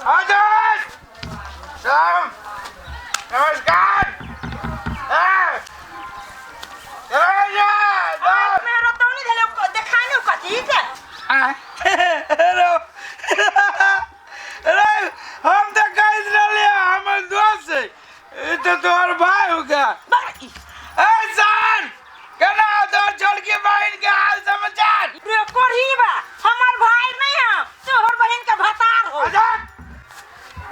आदर्श राम नमस्कार ए, ए, मेरो तौनी धेले देखाइ नै कथी के हेलो अरे हम तो कह रहले हमर दोस्त है ई तो तोहर भाई हो गया ए सर केना तोहर छोड़की बहन के हाल समाचार रे कोढ़ी बा हमर भाई नहीं है तोहर बहन के भतार हो आजाद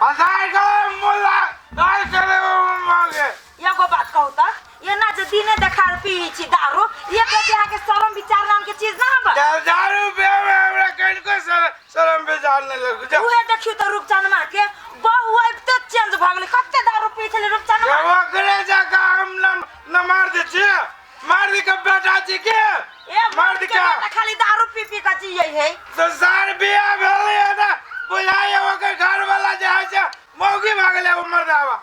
आजाद का मुल्ला दाल करे मांगे एगो बात कहू त ये ना जे दिने देखार पी छी दारू ये कहते यहाँ के शरम विचार नाम के चीज ना हबा दारू पे हमरा कनको शरम पे जान नहीं लगू जा उहे देखियो त रूपचनमा के बहु आबिते चेंज भऽ गेलै कते दारू पी छलै रूपचनमा ओकरे जका हम न न मार दे छी मार दे के बेटा छी के ए मार दे के के बेटा खाली दारू पी पी के जियै है तो सार बियाह भेलै है ना बुझाइए ओकर घर वाला जे है से मौगी भागले ओ मर्दावा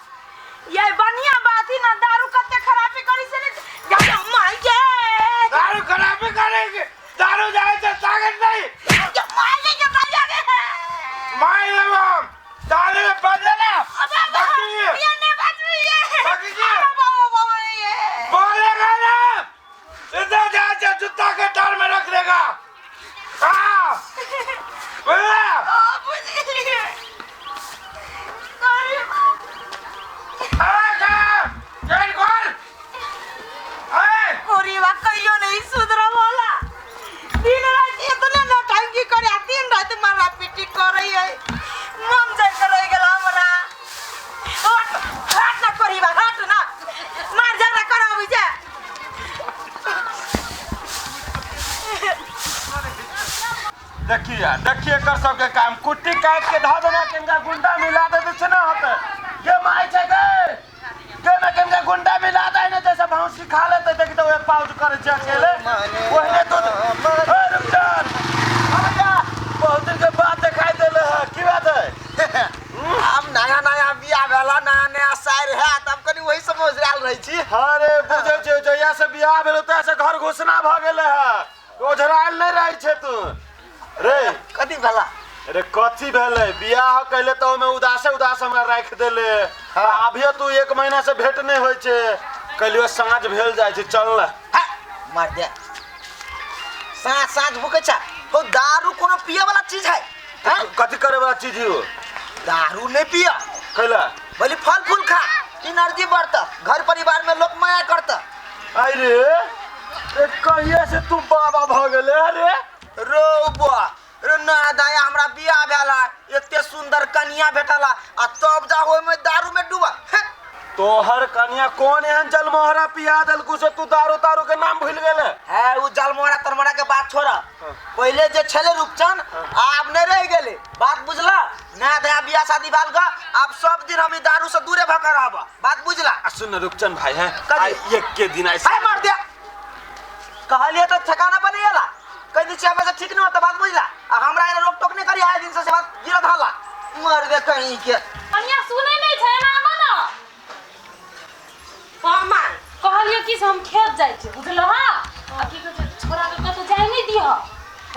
ये बढ़िया बात ही ना दारू कते खराबी करी से ने जा माय के दारू खराबी करेगी दारू जाए से ताकत नहीं जा माय के जा माय के मार लेब हम दारू में बदले ना अबे बाकी ये नहीं बात ये बाकी जी। अरे बाबा बाबा ये बोलेगा ना सीधा जा जा जूता के तार में रख देगा हाँ बोला ओ बुझ गेलिए अरे अरे का चल खोल अरे कोरीवा कहियो नहीं सुधरल होला दिन रात इतना नौटंकी करे आ दिन रात मारा पीटी करे है मन जाय के रह गेल हमरा हट हट ना कोरीवा हट ना मार झगड़ा कराबी जा देखिए देखिए एकर सबके काम कुट्टी काट के धऽ देना केनका गुंडा मिला दे छै ना होते गे माय छै गे गे में केनका गुंडा मिला दे ने जैसे भौंसी खा लेते देख तो एक पाउच करे छै अकेले ओहने दूध ए रुक जा अब जा बहुत दिन के बाद दिखाई देले है की बात है हम नया नया बियाह भेला नया नया सायर है तब कनी वही समझ आयल रहै छी अरे बुझै छै जहिया से बियाह भेल तहिया से घर घोषणा भऽ गेलै है ओझरायल नहि रहै छै तू रे कथी भेला अरे कथी भेलै बियाह कैले तऽ ओहिमे उदासे उदास हमरा राखि देले आ अभियो तू एक महीना से भेंट नहि होइ छै कहलियो साँझ भेल जाइ छै चल ने है मार दे साँझ साँझ भूखे छा हो दारू कोनो पिए वाला चीज है हैं? कथी करे वाला चीज हो दारू नहीं पिया कैला भले फल फूल खा एनर्जी बढ़ता घर परिवार में लोग माया करता अरे ए कहिया से तू बाबा भऽ गेले अरे रो बुआ रे ना दाया हमरा बियाह भेला एते सुंदर कनिया भेटला आ तब जा ओहि में दारू में डूबा हैं? तोहर कनिया कौन एहन जलमोहरा पिया देलकू से तू दारू तारू के नाम भूल गेले है उ जलमोहरा तरमोहरा के बात छोड़ पहले जे छले रूपचंद आब नहीं रह गेले बात बुझला नया नया बियाह शादी बाल का अब सब दिन हम ई दारू से दूरे भकर रहब बात बुझला आ सुन न रूपचंद भाई है कथी? आई एक के दिन आई हाय मार दिया कहलिए तो ठिकाना पर नहीं आला कह दी से ठीक नहीं होता बात बुझला आ हमरा एना रोक टोक नहीं करी आए दिन से बात गिरत हाला मर दे कहीं के कनिया सुनै नहि छै एना आबऽ ने हाँ माँ कहलियो कि से हम खेत जाइ छी बुझलो हँ आ की कहै छै छोरा के कतौ जाइ नहि दिह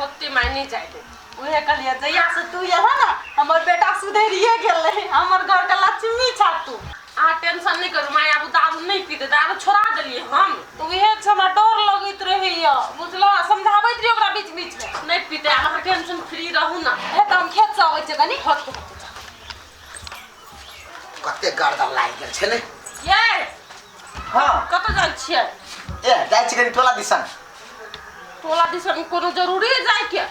होते माय नहि जाइ दे उहे कहलियै जहिया से तू एलह ने हमर बेटा सुधरिए गेलै हमर घर के लक्ष्मी छा तू अहाँ टेंशन नहि करू माय आब दारू नहि पीते दारू छोड़ा देलियै हम तऽ उहे छै हमरा डर लगैत रहैया बुझलो समझाबैत रहियै ओकरा बीच बीच मे नहि पीते आब अहाँ टेंशन फ्री रहू ने हे तऽ हम खेत से अबै छियै कनि होते होते कते गर्दन लागि गेल छलै ये हाँ कतऽ जाइ छियै ए जाइ छी कनि टोला दिसन टोला दिसन कोनो जरूरी है जाइके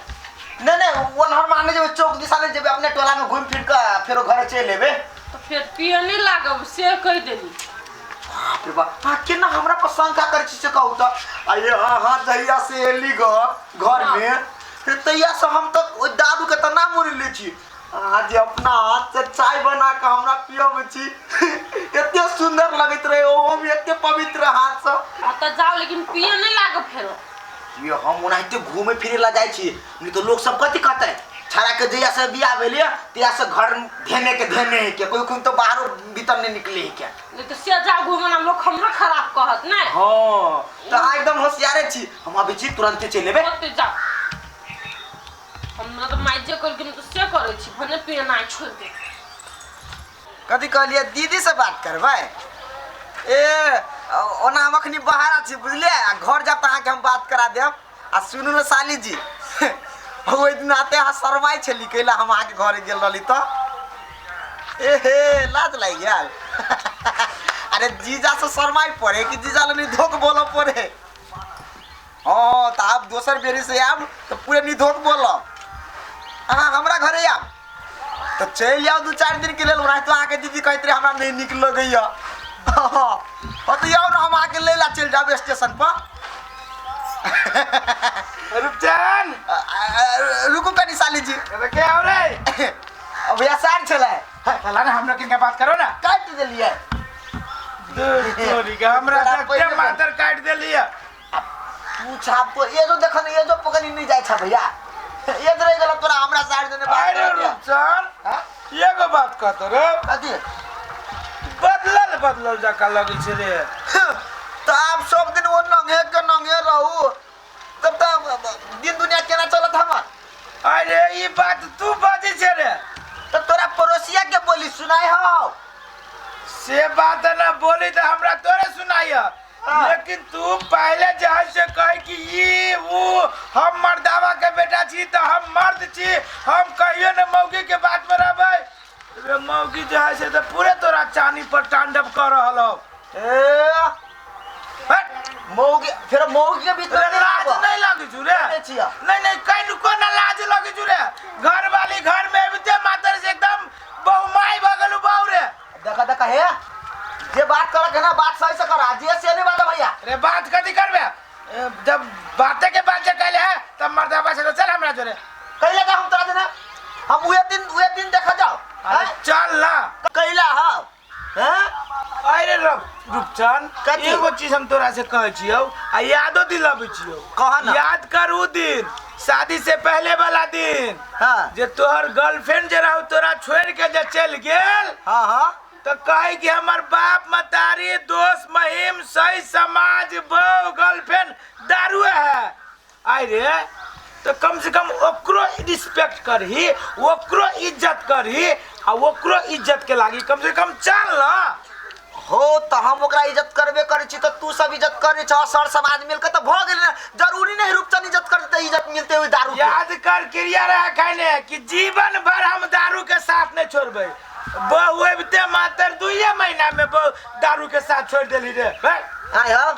नहीं नहीं ओनहर माने जेबै चौक दिशा नहीं जेबै अपने टोला में घूम फिर के फेरो घरे चलि एबै तऽ फेर पिए नहि लागब से कहि देली बाप रे बाप अहाँ केना हमरा पर शंका करै छी से कहू तऽ अरे अहाँ जहिया से एली ग घर में से तहिया से हम तऽ ओहि दारू के तऽ नाम उड़ि लै छी अहाँ जे अपना हाथ से चाय बना कऽ हमरा पियबै छी एते सुन्दर लगैत रहै ओहो भी एते पवित्र हाथ से आ तऽ जाउ लेकिन पिए नहि लागब फेरो ये हम ओनाहिते घूमे फिरे ला जाइ छी नहीं तो लोग सब कथी कहते छाड़ा के जहिया से बियाह भेलिए तहिया से घर धेने के धेने है के कोई खून तो बाहरो भीतर नहीं निकले है के नहीं तऽ से जाउ घूमे ना लोग हमरो खराब कहत नहि हाँ तो अहाँ एकदम होशियारे छी हम अभी छी तुरंते चलि एबै ओते जाउ हमरा तऽ माय जे कहलखिन तऽ से करै छी भने पिनाइ छोड़ि दे कथी कहलियै दीदी से बात करबै ए ओना हम अखनी बाहर छी बुझलियै आ घर जायब तऽ अहाँके हम बात करा देब आ सुनू ने साली जी ओहि दिन आते अहाँ शरमाइ छली कैला हम अहाँके घरे गेल रहली तऽ ए हे लाज लागि गेल अरे जीजा से शरमाइ पड़े कि जीजा लग निधोक बोलऽ पड़े हँ तऽ आब दोसर बेरी से आयब तऽ पूरे निधोक बोलब अहाँ हमरा घरे आयब तऽ चलि आउ दू चारि दिनके लेल ओनाहितो अहाँके दीदी कहैत रहै हमरा नहि नीक लगैए हँ तऽ आउ ने हम अहाँके लै लए चलि जायब स्टेशनपर रुपचन रुकू कनी साली जी अरे के हो रे भैया सार छलै साला ना हमरा किनका बात करो ना काटि देलियै दूर तोरी के हमरा बड़ा देखते पहिले मातर काटि देलियै तू छाप तो ये जो देखन ये जो पकड़ी नहीं जाय छा भैया ये रह गेल तोरा हमरा साइड देने बात अरे करे के। रुपचन हाँ? एगो बात कहतो रे कथी बदलल बदलल जकाँ लगै छै रे तऽ आब सब दिन ओ नंगे के नंगे रहू तब तऽ दिन दुनिया केना चलत हमर अरे ई बात तू बाजै छै रे तऽ तोरा पड़ोसिया के बोली सुनाय हौ से बात न बोली तऽ हमरा तोरे सुनाय हाँ। लेकिन तू पहले जहाँ से कहे कि ई वो हम मर्दावा के बेटा छी तऽ हम मर्द छी हम कहियो न मौगी के बात में रहबै रे मौगी जहाँ से तऽ पूरे तोरा चानी पर तांडव कर रहल हो ए हट मौगी फेर मौगी के बीच में रे नहीं लाज आबऽ। नहीं लगे छु रे नहीं छिया। नहीं नहीं कहीं को ना लाज लगे छु रे घर वाली घर में अबिते मातर से एकदम बहुमाई भगलु बहु रे देखा देखा हे जे बात करक है ना बात सही से कर जे से नहीं बात भैया रे बात कथी करबे ए, जब बाते के बात जे कहले है तब मर्दाबा से तो चल हमरा जोरे कैला का हम तोरा देना हम उहे दिन देखा जाओ अरे हैं? चल ना कैला हाँ हैं? अरे रूपचंद कथी? एगो चीज हम तोरा से कहै छियौ आ यादो दिलाबै छियौ कह ना। याद कर उ दिन शादी से पहले वाला दिन हाँ जे तोहर गर्लफ्रेंड जे रहौ तोरा छोड़ के जे चलि गेल हाँ हाँ तो कहे कि हमर बाप मतारी दोस्त महिम सही समाज बहू गर्लफ्रेंड दारुए है आय रे तो कम से कम ओकरो रिस्पेक्ट करही ओकरो इज्जत करही आ ओकरो इज्जत के लागी कम से कम चल ना हो तऽ हम ओकरा इज्जत करबे करै छी तऽ तू सब इज्जत करै छह सर समाज मिलके तऽ भऽ गेल ने जरूरी नहीं रूपचंद इज्जत कर देते इज्जत मिलते हुए दारू के। याद कर क्रिया रहा खाने कि जीवन भर हम दारू के साथ नहीं छोड़बै बहु अबिते मात्र दुइये महीना में बहु दारू के साथ छोड़ देली रे भाई आय हो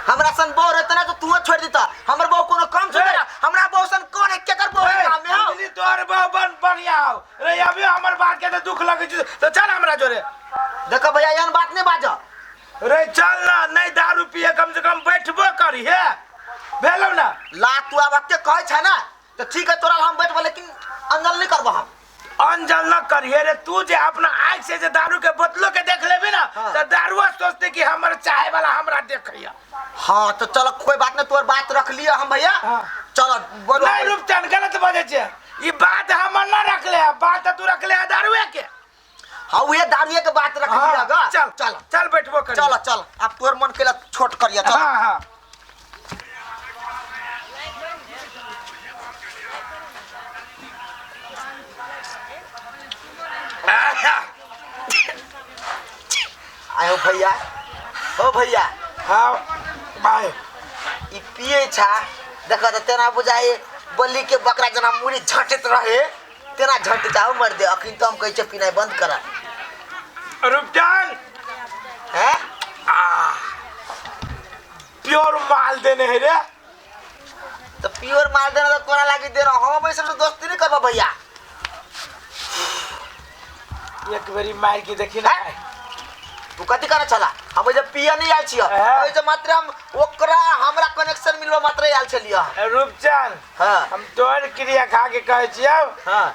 हमरा सन बहु रहते ना तो तू छोड़ देता हमर बहु कोनो कम छोड़ ना हमरा बहु सन कौन है केकर बहु है गाँव में हो बुझली तोहर बहु बन बढ़िया हो रे अभी हमर बात के तो दुख लगे छै तो चल हमरा जोरे देखो भैया एहन बात नहीं बाजो रे चल ना नहीं दारू पिए कम से कम बैठबो करी हे भेलौ ना ला तू आब एते कहै छै ना तो ठीक है तोरा हम बैठबो लेकिन अंजल नहीं करबो हम अनजल न करिए रे तू जे अपना आँख से जे दारू के बोतलो के देख लेबी ना हाँ। तो दारुआ सोचते कि हमर चाहे वाला हमरा देखैया हाँ तो चलो कोई बात नहीं तोर बात रख लियो हम भैया हाँ। चलो बोलो नहीं रूपचंद गलत बजे छे ई बात हमर ना रखले है बात तो तू रखले है दारुए के हाँ उहे दारुए के बात रख लिया गा चल चल चल बैठबो कर चलो चल अब तोर मन के छोट करिया चल हाँ हाँ आयो भैया ओ भैया हाँ बाय ई पिए छा देख त तेना बुझाए बलि के बकरा जना मुड़ी झटत रहे तेना झट जाओ मर दे अखिन तो हम कहै छै पिनाइ बंद करा रुपचान हैं प्योर माल देने है रे तो प्योर माल देना तो तोरा लागी देना हम ऐसे से दोस्ती नहीं करबो भैया एक बेरी मार के देखी ना तू कथी करे छला हम जब पिए नहीं आयल छियो हैं? ओइ जे मात्र हम ओकरा हमरा कनेक्शन मिलबो मात्र आयल छलियो रूपचंद हां हम तोहर क्रिया खा के कहै छियौ हां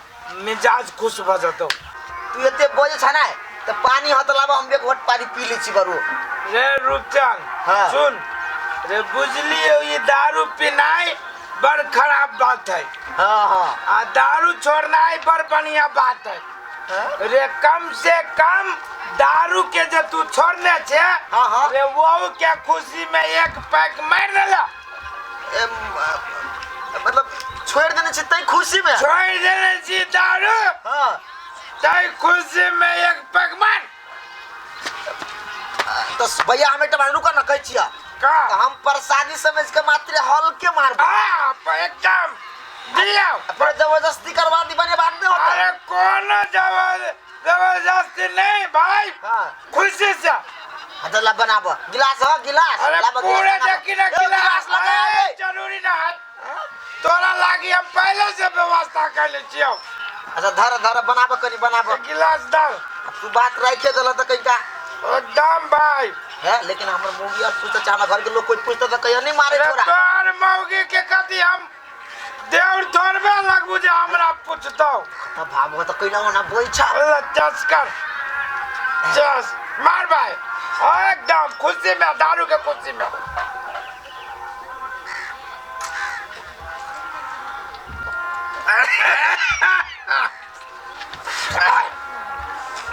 मिजाज खुश भऽ जेतौ तू एते बजे छ ना त पानी हत लाबा हम एक घोट पानी पी लै छी बरू रे रूपचंद हाँ। सुन रे बुझलियो ये दारू पीनाइ बड़ खराब बात है हां हां आ दारू छोड़नाइ बड़ बढ़िया बात है हाँ? रे कम से कम दारू के जे तू छोड़ने छे हाँ, हाँ। रे वो के खुशी में एक पैक मार देला एम, मतलब छोड़ देने छी तै खुशी में छोड़ देने छी दारू हाँ। ताहि खुशी में एक पैग मार। तो भैया हम एकटा बात रुका ना कहै छियै का? तऽ हम प्रसादी समझ के मात्र हल्के मारब। हाँ, एकदम दियो। पर जबरदस्ती करवा दी बने बात नहीं होता। अरे कोनो जबरदस्ती नहीं भाई। हाँ। खुशी से। हाँ, तो ला बनाब गिलास हो गिलास। अरे लाब गिलास पूरे बनाब। देखी ना ए, गिलास लगा अरे, दे। जरूरी ना है तोरा लागी हम पहले से व्यवस्था कर ले छियो। अच्छा धर धर बनाब कनी बनाब। एक गिलास डाल। तू बात राखे देला त कहीं का एकदम भाई। है लेकिन हमर मौगी और पूछता चाहे हमरा घर के लोग कोई पूछता त कहियो नहीं मारे अरे छोरा। तोहर मौगी के कथी हम देउर थोड़बे लगबू जे हमरा पूछतो। त भाबो त कहिना ओना बोल छ। अल्लाह चस कर चस मार भाई एकदम खुशी में दारू के खुशी में।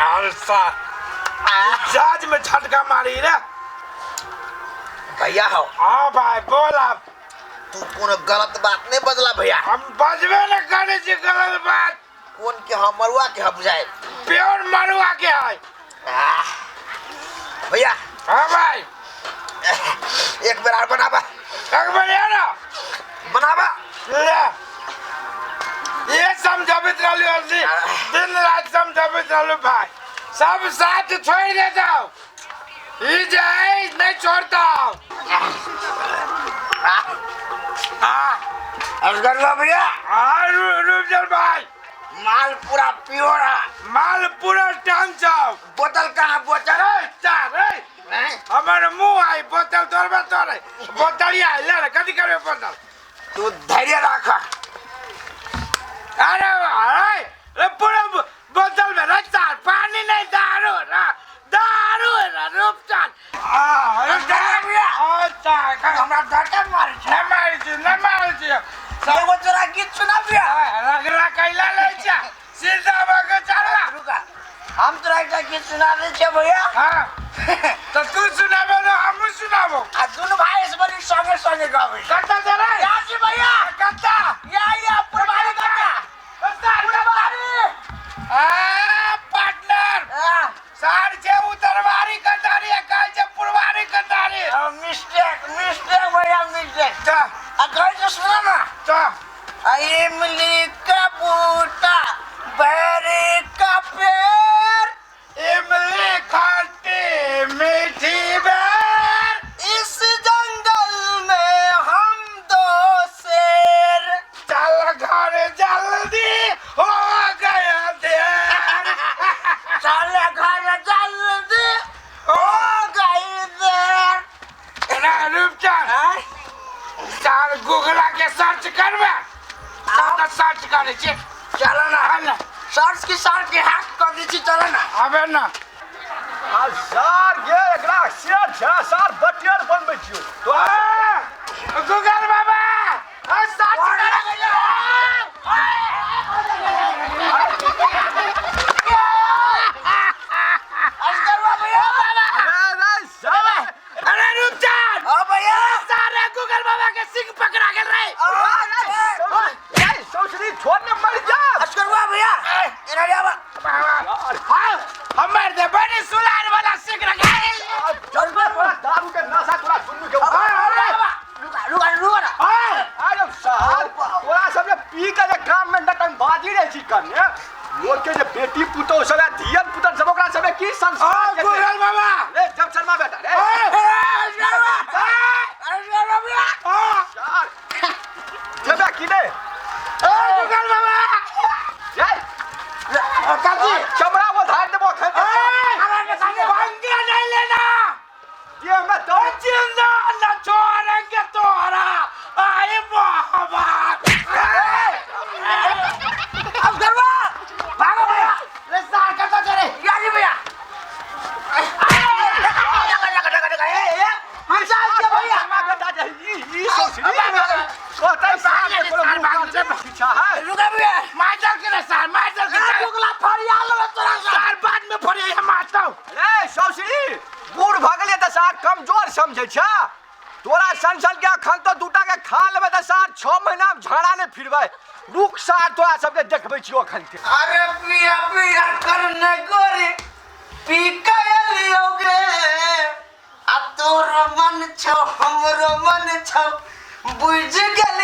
अरे सार जहाज में झटका मारी रे भैया हो। हाँ भाई बोल आप। तू कोनो गलत बात नहीं बजला भैया। हम बजबे न करे छी गलत बात। कोन के हम मरुआ के हम बुझाए। प्योर मरुआ के है। आह, भैया। हाँ भाई। एक बेर आर बनाबा। एक बेर यार बनाबा। ले ये समझाबित रहलू अर्जी दिन रात समझाबित रहलू भाई। सब साथ छोड़ देता हूँ ई जे है नहीं छोड़ता हूँ। असगर भैया। हाँ रुक भाई। माल पूरा प्योर है। माल पूरा टांग जाओ। बोतल कहाँ बोतल? ए, चार, ए। हमर मुंह आई बोतल तोड़बे तोड़े बोतल या ले रे कथी करबे बोतल। तू धैर्य राख। अरे अरे रे पूरा बोतल में रख चार पानी नहीं दारू रा दारू रा रूप चार। अरे भैया। ओ चार हमरा धक्का मारे छै। न मारे छी न मारे छी। एगो तोरा गीत सुना भैया। रगड़ा कैला ले छै सीधा बग चलला। रुका हम तोरा एकटा गीत सुना दै छियै भैया। हां तो तू सुनाबो न हमहु सुनाबो। आ दुनू भाई इस बार संगे संगे गाबै। कत्ता से रे? यासी भैया। कत्ता? या या पुरबारी कत्ता। कत्ता पुरबारी। आ पार्टनर। सार छे उतरवारी कतारी काल छे पुरवारी कतारी। मिस्टेक मिस्टेक भैया मिस्टेक। चा आ कहै छै सुना ना। चा आ इमली का बूटा बैरी का पेड़ इमली खाटी मीठी बेर इस जंगल में हम दो शेर। चल घर जल्दी हो गया देर। चल घर जल्दी हो गई देर। अरे रूपचंद चार गूगला के सर्च करबे तो सर्च करे छी। चलो ना चल सर्च की सर्च के हैक कर दी छी। चलो ना आबे ना। आ सार गे एकरा शेर छै सार बटियर बनबै छियौ तो गूगल बाबा आ सर्च करे। अरे रूपचंद। हां भैया। सारे गूगल बाबा के सिंह पकड़ा गेल रे। सौसरी छोड़ ने मर जा। असगरवा भैया इधर आवा। हां हमर दे बड़ी सुलार वाला सिंह रखा। चल बे तोरा दारू के नशा तोरा दुनू के। अरे रुका रुका रुका ना। अरे सार तोरा सब जे पी के जे काम में नटंगबाजी रहै छी करने लोग के जे बेटी पुतोह सब धियन पुतन सब ओकरा सब की संस्कार ओ गूगल बाबा रे जब शर्मा बेटा रे। असगरवा भैया। सार जेबे की ने ओ गूगल बाबा जय काजी चमड़ा वो धार देबो खै पंगा नहीं लेना। ये में तो जिंदा न छोड़ेंगे तोरा आई मोहब्बत। असगरवा भागो भैया। रे सार कता चले याजी भैया। हम साथ के भैया। शर्मा बेटा जे ई ई सौसरी कहतै सार के कोनो मुंह कान पीछा है। रुका भैया। मार के रे सार मार के रुकला फरिया लो तोरा सार बाद में फरिया हम आता हूं। रे सौसरी बूढ़ भऽ गेलियै तऽ सार कमजोर समझै छ। तोरा सन सन के अखन तो दूटा के खा लेबै तऽ सार 6 महीना में झाड़ा नहि फिरबै। रुक सार तोरा सबके देखबै छियौ अखन के। अरे पिया पिया। छौ हमरो मन छौ, बुझ गेल।